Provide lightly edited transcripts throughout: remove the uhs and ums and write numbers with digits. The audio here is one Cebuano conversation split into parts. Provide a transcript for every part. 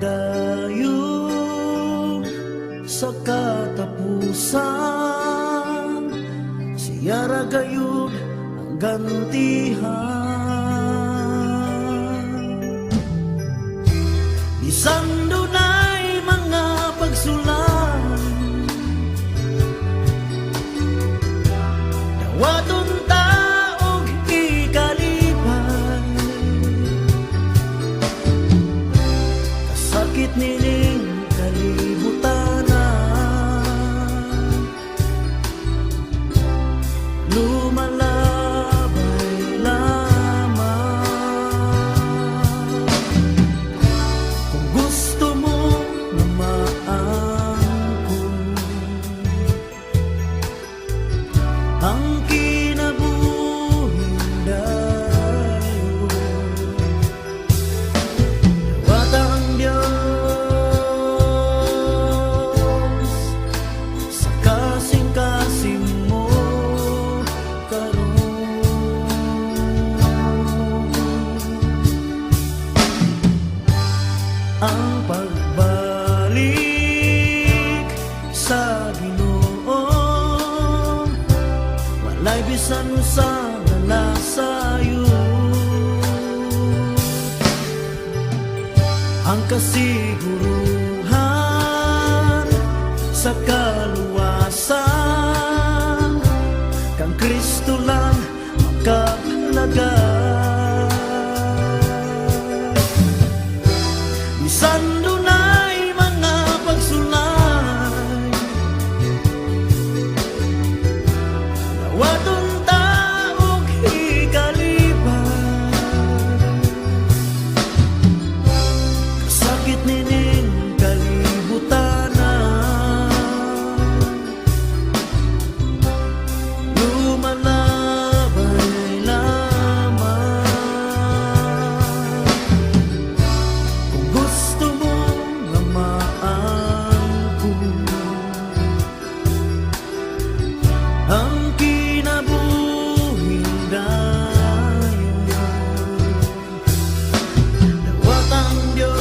Pagdayo sa katapusan, siya ra gayud ang gantihan. Bisan dunay mga pagsulay, dawaton ta og ikalipay. Kasakit nining kalibutan, lumalabay lamang. Kung gusto mo na maangkon ang kinabuhing dayon, dawata ang Diyos sa kasing-kasing mo karon. Ang pagbalik sa Ginoo, walay bisan usa nga nasayo. Ang kasiguruhan sa kaluwasan, kang Kristo lang makalaga. Bisan dunay mga pagsulay, dawaton ta og ikalipay. Kasakit nining kalibutan, lumalabay lamang. Kung gusto mo nga maangkon ang kinabuhing dayon, dawata ang Diyos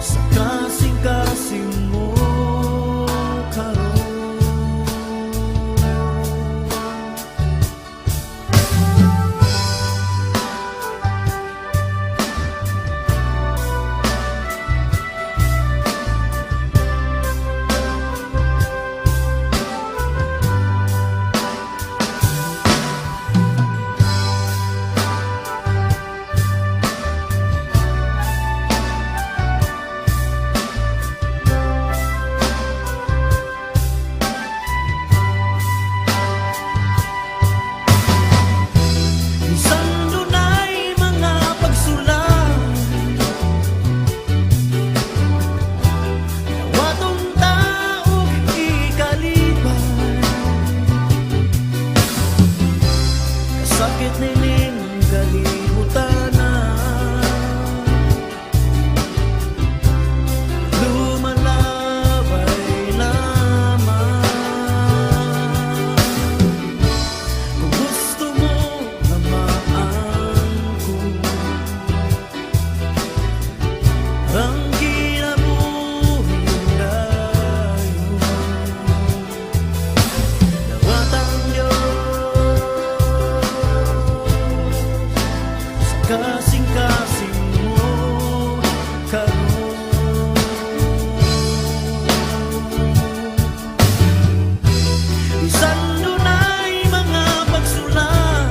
sa kasing-kasing mo karon. Bisan dunay mga pagsulay, dawaton ta og ikalipay. Kasakit nining kalibutan, lumalabay lamang. Kung gusto mo na maangkon ang kinabuhing dayon, dawata ang Diyos sa kasing-kasing mo karon. Bisan dunay mga pagsulay,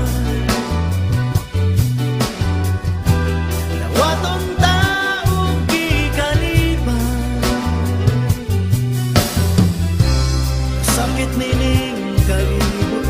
dawaton ta og ikalipay. Sakit nining kalibutan.